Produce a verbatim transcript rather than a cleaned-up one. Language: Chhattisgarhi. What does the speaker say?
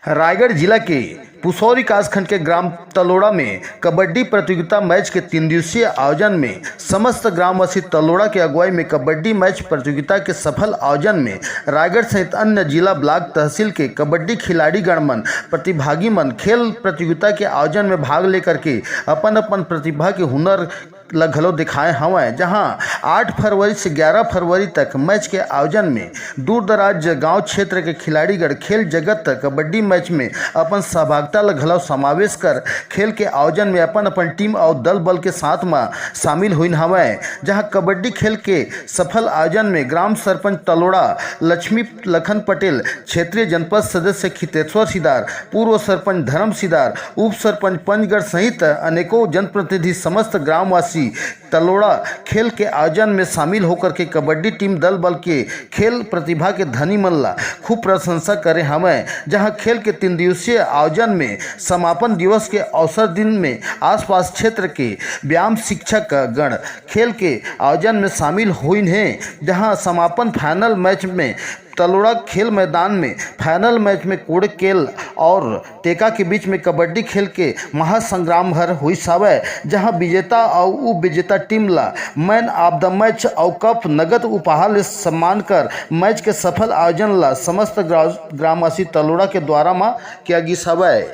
रायगढ़ जिला के पुसौर विकासखंड के ग्राम तलोड़ा में कबड्डी प्रतियोगिता मैच के तीन दिवसीय आयोजन में समस्त ग्रामवासी तलोड़ा के अगुवाई में कबड्डी मैच प्रतियोगिता के सफल आयोजन में रायगढ़ सहित अन्य जिला, ब्लॉक, तहसील के कबड्डी खिलाड़ी गण मन, प्रतिभागी मन खेल प्रतियोगिता के आयोजन में भाग लेकर के अपन अपन प्रतिभा के हुनर ल घलो दिखाए हवंय, जहां आठ फरवरी से ग्यारह फरवरी तक मैच के आयोजन में दूर दराज गांव क्षेत्र के खिलाड़ीगण खेल जगत तक कबड्डी मैच में अपन सहभागिता ल घलो समावेश कर खेल के आयोजन में अपन अपन टीम अउ दल बल के साथ म शामिल होइन हवंय, जहां कबड्डी खेल के सफल आयोजन में ग्राम सरपंच तलोड़ा लक्ष्मी लखन पटेल, क्षेत्रीय जनपद सदस्य खितेश्वर सिदार, पूर्व सरपंच धर्म सिदार, उप सरपंच पंचगढ़ सहित अनेकों जनप्रतिनिधि, समस्त ग्रामवासी तलोड़ा खेल के आयोजन में शामिल होकर के कबड्डी टीम दल बल के खेल प्रतिभा के धनी मन ला खूब प्रशंसा करे हवंय, जहां खेल के तीन दिवसीय आयोजन में समापन दिवस के अवसर दिन में आसपास क्षेत्र के व्यायाम शिक्षक गण खेल के आयोजन में शामिल होइन हे, जहां समापन फाइनल मैच में तलोड़ा खेल मैदान में फाइनल मैच में कोड़ेकेल और टेका के बीच में कबड्डी खेल के महासंग्राम हर होइस हवय, जहां विजेता अउ उप विजेता टीम ला मैन ऑफ द मैच अउ कप नगद उपहार ले सम्मान कर मैच के सफल आयोजन ला समस्त ग्रा-, ग्रामवासी तलोड़ा के द्वारा म किया गिस हवय।